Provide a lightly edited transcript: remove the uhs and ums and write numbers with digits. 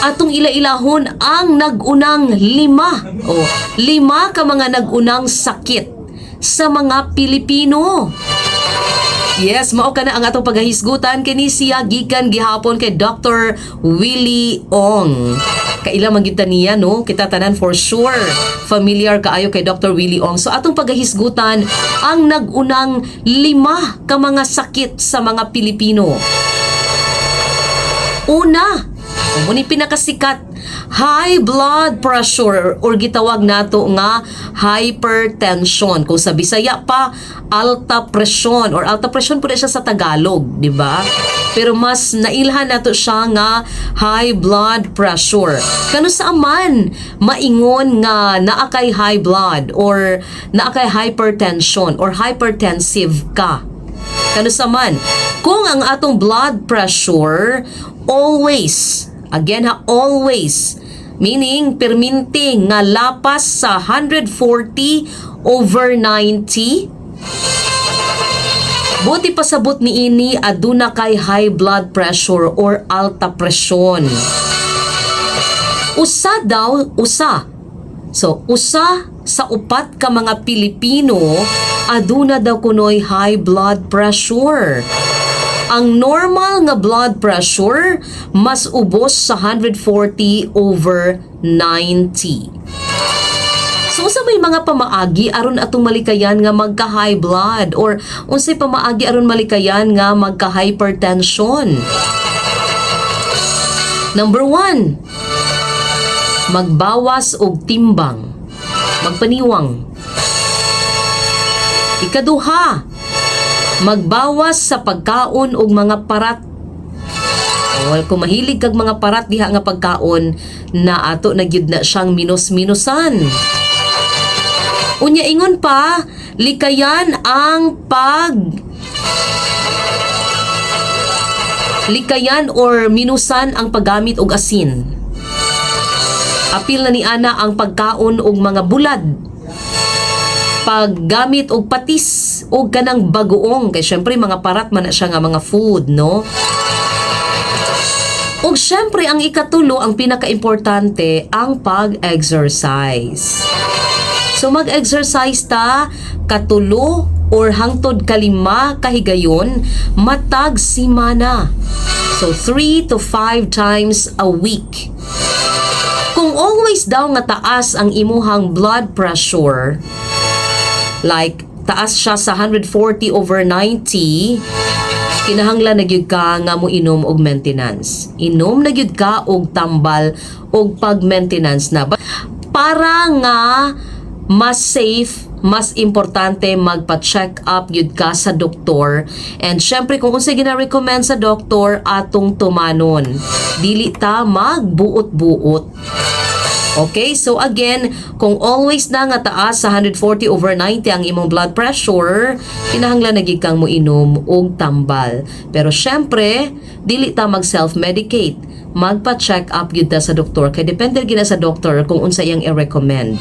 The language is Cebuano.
Atong ila-ilahon ang nag-unang lima o lima ka mga nag-unang sakit sa mga Pilipino. Yes, mao kana ang atong pagahisgutan kini siya gikan gihapon kay Dr. Willie Ong. Kaila man gyud ta niya, no? Kita tanan for sure familiar kaayo kay Dr. Willie Ong. So atong pagahisgutan ang nag-unang lima ka mga sakit sa mga Pilipino. Una, mao ni pinakasikat, high blood pressure or gitawag nato nga hypertension. Kung sa Bisaya pa, alta presyon or alta presyon po na siya sa Tagalog, di ba? Pero mas nailhan nato siya nga high blood pressure. Kano sa man maingon nga naa kay high blood or naa kay hypertension or hypertensive ka? Kano sa man, kung ang atong blood pressure always, again ha, always, meaning perminti nga lapas sa 140 over 90, buot pasabot niini aduna kay high blood pressure or alta presyon. Usa daw, usa. So, usa sa upat ka mga Pilipino aduna daw kunoy high blood pressure. Ang normal nga blood pressure mas ubos sa 140 over 90. So unsa may mga pamaagi aron atong malikayan nga magka high blood or unsay pamaagi aron malikayan nga magka hypertension? Number 1, magbawas og timbang. Magpaniwang. Ikaduha, magbawas sa pagkaon og mga parat. Well, kung mahilig kag mga parat diha nga pagkaon, na ato na gyud na siyang minus-minusan. Unya ingon pa, likayan or minusan ang paggamit og asin. Apil na ni ana ang pagkaon og mga bulad. Paggamit og patis og kanang bagoong kay syempre mga parat man na siya nga mga food, no? Ug syempre ang ikatulo, ang pinakaimportante, ang pag-exercise. So mag-exercise ta katulo or hangtod kalima kahigayon matag simana. So 3 to 5 times a week. Kung always daw nga taas ang imuhang blood pressure, like taas siya sa 140 over 90, kinahanglan na gyud ka nga mo inom og maintenance. Inom na gyud ka og tambal og pag-maintenance na. Para nga mas safe, mas importante magpa-check up gyud ka sa doktor. And syempre kung unsay gina-recommend sa doktor, atong tumanon. Dili ta magbuot-buot. Okay, so again, kung always na nga taas sa 140 over 90 ang imong blood pressure, kinahanglan na gyud kang moinom og tambal. Pero syempre, dili ta mag self-medicate. Magpa-check up gyud ta sa doktor kay depende gyud na sa doktor kung unsa iyang i-recommend.